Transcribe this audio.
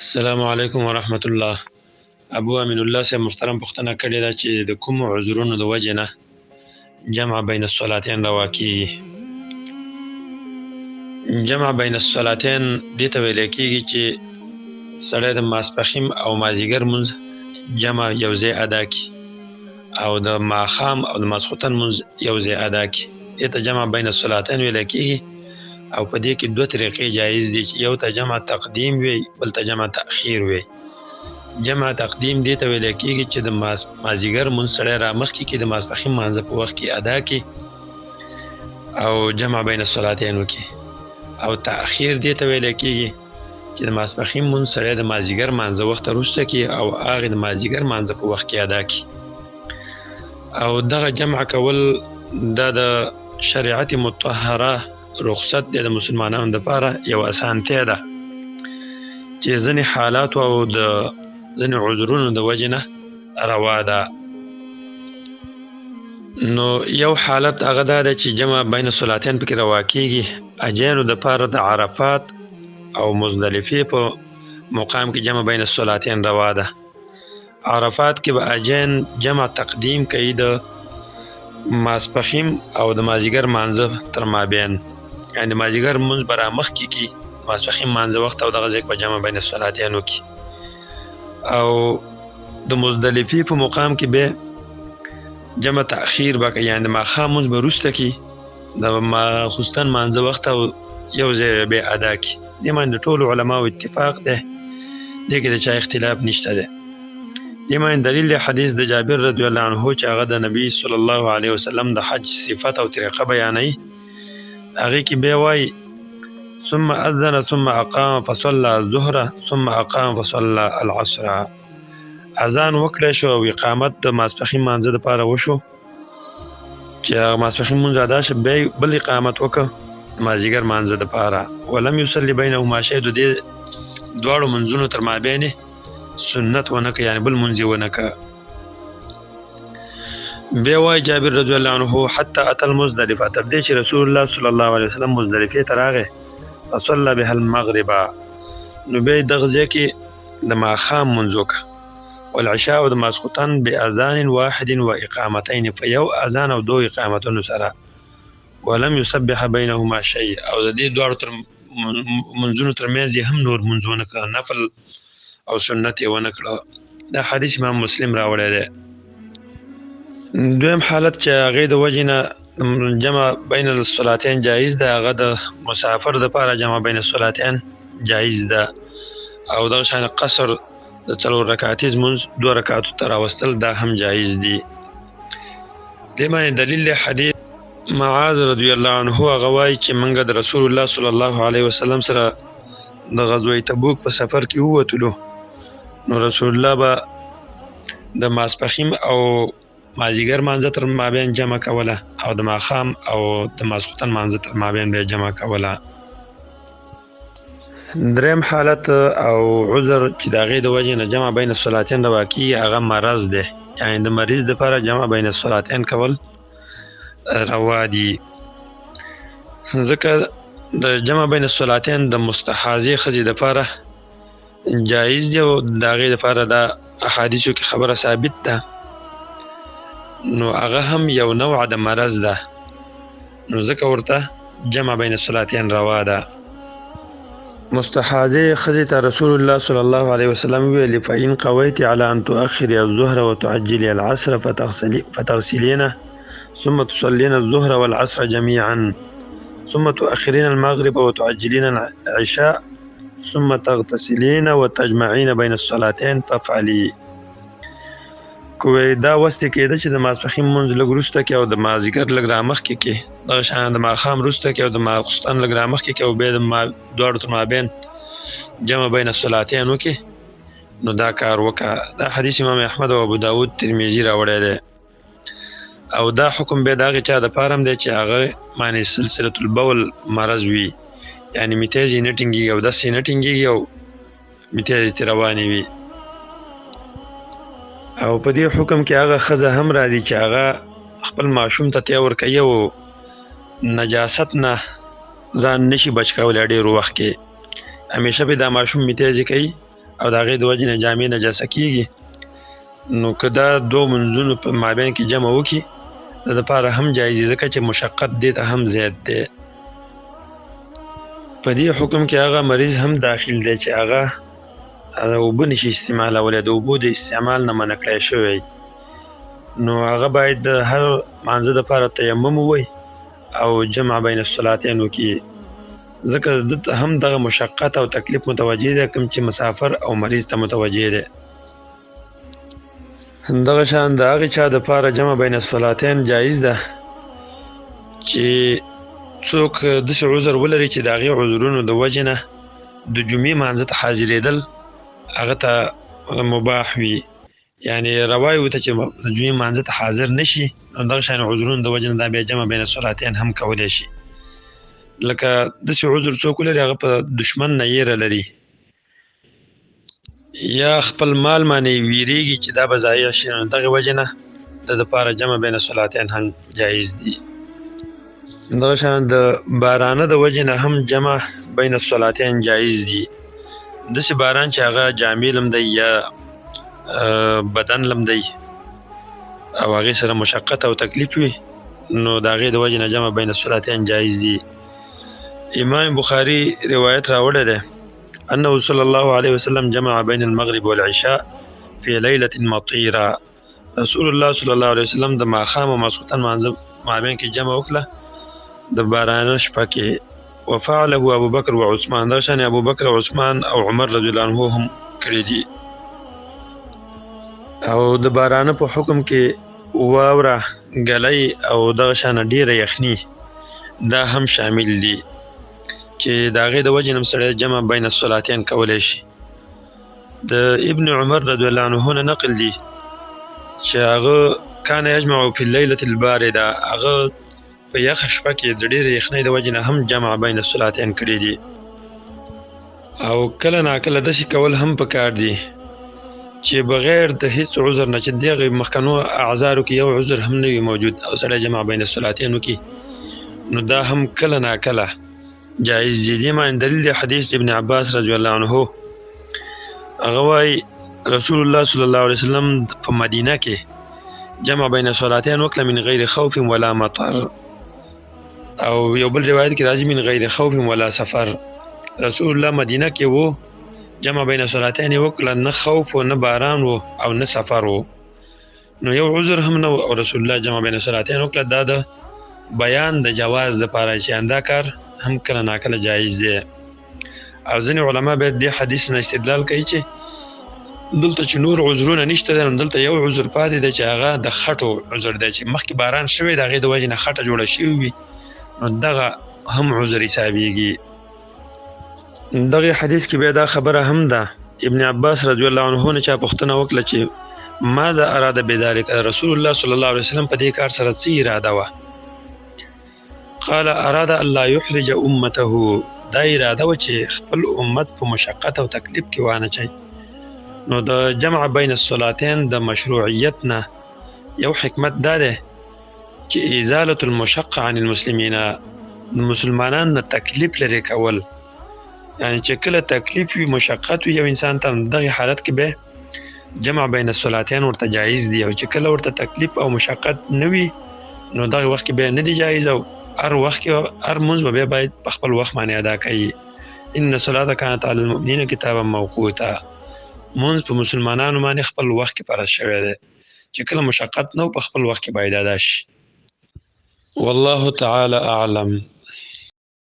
السلام علیکم ورحمت الله. ابو امین الله صاحب محترم پوښتنه کړې ده چې د کومو عذرونو د وجې نه جمع بین الصلاتین روا کیږي. جمع بین الصلاتین دې ته ویل کیږي چې سړی د ماسپښین او مازیګر مونځ جمع یو ځای ادا کړي او د ماښام او د ماسخوتن مونځ یو ځای ادا کړي. دې ته جمع بین الصلاتین ویل کیږي. او په دې کې دوه طریقې جایز دي چې یو ته جمع تقدیم وي، بل ته جمع تأخیر وي. جمع تقدیم دې ته ویل کیږي چې د مازیګر مونځ سړی را مخکې کړي، د ماسپښین مانځه په وخت کې ادا کړي او جمع بین الصلاتین وکړي. او تأخیر دې ته ویل کیږي چې د ماسپښین مونځ سړی د مازیګر مانځه وخت وروسته کړي او هغې د مازیګر مانځه په وخت کې ادا کړي. او دغه جمع کول دا د شریعت مطهره رخصت دی د مسلمانانو دپاره، یو اسانتیا ده چې ځینې حالاتو او د ځینې عذرونو د وجې نه روا ده. نو یو حالت هغه دا دی چې جمع بین الصلاتین پکې روا کیږي اجینو دپاره د عرفات او مزدلفې په مقام کې جمع بین الصلاتین روا ده. عرفات کې به اجین جمع تقدیم کوي د ماسپښین او د مازیګر مانځه تر مابین، یعنې د مازیګر مونځ به رامخکې کړي ماسپښین مانځه وخت او دغه ځای کې به جمع بین الصلاتین وکړي. او د مزدلفې په مقام کې به جمع تأخیر به کوي، یعنې د ماښام مونځ به وروسته کړي د ماخوستن مانځه وخت او یو ځای به ادا کړي. دې باندې د ټولو علماو اتفاق دی، دې کې د چا اختلاف نشته دی. دې باندې دلیل دی حدیث د جابر رضی الله عنه چې هغه د نبی صلی الله علیه وسلم د حج صفت او طریقه بیانوي. هغې کې بیا وایي ثم اذن ثم اقام فصلى الظهر ثم اقام فصلى العصر. اذان وکړی شو او اقامت د ماسپښین مانځه دپاره وشو چې هغه ماسپښین مونځ ادا شو، بیا یې بل اقامت وکړ د مازدیګر مانځه دپاره. ولم یصلي بینهما شیء، د دې دواړو مونځونو تر مابین سنت ونه کړ، یعنې بل مونځ یې ونه کړ. بیا وایي جابر رضی الله عنه حتی اتى المزدلفه، تر دې چې رسول الله صلی الله علیه وسلم مزدلفې ته راغی، فصلى بها المغرب، نو بیا یې دغه ځای کې د ماښام مونځ وکړ، والعشاء او د ماسخوتن باذان واحد و اقامتین، په یو اذان او دوو اقامتونو سره، ولم یسبح بینهما شیء، او د دې دواړو تر مونځونو ترمنځ یې هم نور مونځ ونه کړ، نفل او سنت یې ونه کړه. دا حدیث امام مسلم راوړی دی. دویم حالت چې هغې د وجې نه جمع بین الصلاتین جایز ده، هغه د مسافر دپاره جمع بین الصلاتین جایز ده. او دغه شان قصر د څلور رکعتیز مونځ دوه رکعتو ته راوستل دا هم جایز دي. دې باندې دلیل دی حدیث معاذ رضی الله عنه، هغه وایي چې موږ د رسول الله صلی الله علیه وسلم سره د غزوه تبوک په سفر کې ووتلو، نو رسول الله به د ماسپښین او مازیګر مانځه تر مابین جمع کوله او د ماښام او د ماسخوتن مانځه تر مابین به جمع کوله. دریم حالت او عذر چې د هغې د وجې نه جمع بین الصلاتین روا کېږي هغه مرض دی، یعنې د مریض دپاره جمع بین الصلاتین کول روا دي، ځکه د جمع بین الصلاتین د مستحاضې ښځې دپاره جایز دی او د هغې دپاره دا احادیثو کې خبره ثابت ده، نو هغه هم یو نوع د مرض ده، نو ځکه ورته جمع بین الصلاتین روا ده. مستحاضې ښځې ته رسول الله صلی الله علیه وسلم ویلي فإن قویت علی أن تؤخري الظهر وتعجلي العصر فتغسلين ثم تصلين الظهر والعصر جميعا ثم تؤخرين المغرب وتعجلين العشاء ثم تغتسلين وتجمعين بين الصلاتين فافعلي. کوی دا وس دې کېده چې د ماسپښین مونځ لږ وروسته کې او د مازدیګر لږ رامخکې کې، دغه شان د ماښام وروسته کې او د ماخوستن لږ رامخکې کې او بیا د دواړو تر مابین جمع بین الصلاتین وکړي، نو دا کار وکړه. دا حدیث امام احمد او ابو داود ترمذي راوړی دی. او دا حکم بیا د هغې چا دپاره هم دی چې هغه معنې سلسلة البول مرض وي، یعنې میتیز یې نه ټینګېږي او دس یې نه ټینګېږي او میتیز یې ترې روانې وي. او په دې حکم کې هغه ښځه هم راځي چې هغه خپل ماشوم ته تی ورکوي او نجاست نه ځان نشي بچ کولی ډېر وخت کې، همیشه به دا ماشوم میتیزې کوي او د هغې د وجې نه جامې نجسه کیږي، نو که دا دوه منځونو په مابین کې جمع وکړي د دپاره هم جایز دي، ځکه چې مشقت دې ته هم زیات دی. په دې حکم کې هغه مریض هم داخل دی چې هغه اوبه نشي استعمالولی، د اوبو د استعمال نه منع کړی شوی، نو هغه باید د هر مانځه دپاره تیمم ووایي او جمع بین الصلاتین وکړي، ځکه ده ته هم دغه مشقت او تکلیف متوجه دی کوم چې مسافر او مریض ته متوجه دی. دغه شان د هغې چا دپاره جمع بین الصلاتین جایز ده چې څوک داسې عذر ولري چې د هغې عذرونو د وجې نه د جمعې مانځه ته حاضرېدل هغه ته مباح وي، یعنی روا یې ورته چې د جمعې مانځه ته حاضر نه شي، نو دغه شان عذرونو د وجې نه دا بیا جمع بین الصلاتین هم کولی شي. لکه داسې عذر څوک ولري هغه په دشمن نه یره لري یا خپل مال باندې ویریږي چې دا به ضایع شي، نو دغې وجې نه د دپاره جمع بین الصلاتین هم جایز دي. دغه شان د بارانه د وجې نه هم جمع بین الصلاتین جایز دي. داسې باران چې هغه جامې لمدوي یا بدن لمدوي او هغې سره مشقت او تکلیف وي، نو د هغې د وجې نه جمع بین الصلاتین جایز دي. امام بخاري روایت راوړی دی انه صلی الله علیه وسلم جمع بین المغرب والعشاء فی لیلة مطیرة. رسول الله صلی الله علیه وسلم د ماښام او ماسخوتن مانځه مابین کې جمع وکړه د بارانه شپه کې. وفعله ابو بکر و عثمان، دغه شان ابو بکر او عثمان او عمر رضی الله عنه هم کړي دي. او د بارانه په حکم کې واوره، ګلۍ او دغه شان ډېره یخني دا هم شامل دي چې د هغې د وجې نه هم سړی جمع بین الصلاتین کولی شي. د ابن عمر رضی الله عنه نه نقل دي چې هغه کان یجمع فی اللیلة البارده، هغه په یخه شپه کې د ډېرې یخنۍ د وجې نه هم جمع بین الصلاتین کړي دي. او کله ناکله داسې کول هم پکار دي چې بغیر د هیڅ عذر نه، چې دغه مخکنو اعذارو کې یو عذر هم نه وي موجود او سړی جمع بین الصلاتین وکړي، نو دا هم کله ناکله جایز دي. دې معنی دلیل دی حدیث ابن عباس رضی الله عنه، هغه وایي رسول الله صلی الله علیه وسلم په مدینه کې جمع بین الصلاتین وکړه من غیر خوف ولا مطر، او یو بل روایت کې راځي من غیر خوف ولا سفر. رسول الله مدینه کې وو، جمع بین الصلاتین یې وکړه، نه خوف و نه باران و او نه سفر و، نو یو عذر هم نه و او رسول الله جمع بین الصلاتین وکړه. دا د بیان د جواز دپاره چې همدا کار هم کله ناکله جایز دی. او ځینې علما بیا دې حدیث نه استدلال کوي چې دلته چې نور عذرونه نشته دی، نو دلته یو عذر پاتې دی چې هغه د خټو عذر دی، چې مخکې باران شوی د هغې د وجې نه خټه جوړه شوې وي، نو دغه هم عذر حسابیږي. دغه حدیث کې بیا دا خبره هم ده، ابن عباس رضی الله عنه نه چا پوښتنه وکړه چې ماذا اراده بذلک، رسول الله صلی الله علیه وسلم په دې کار سره څه اراده وه؟ قال اراد الله يحرج امته، دا اراده وه چې خپل امت په مشقت او تکلیف کې وانه چي. نو د جمع بین الصلاتین د مشروعیت نه یو حکمت دا دی چې ازالة المشقه عن المسلمین، د مسلمانانو نه تکلیف لرې کول، یعنی چې کله تکلیف وي مشقت وي یو انسان ته، دغه حالت کې به جمع بین الصلاتین ورته جایز دی، او چې کله ورته تکلیف او مشقت نه وي نو دغه وخت کې به نه دی جایز، او هر وخت کې هر مونځ به بیا باید په خپل وخت باندې ادا کوي. ان الصلاة كانت على المؤمنین کتابا موقوتا، مونځ په مسلمانانو باندې خپل وخت کې فرض شوی دی، چې کله مشقت نه و په خپل وخت کې باید ادا شي. والله تعالی اعلم.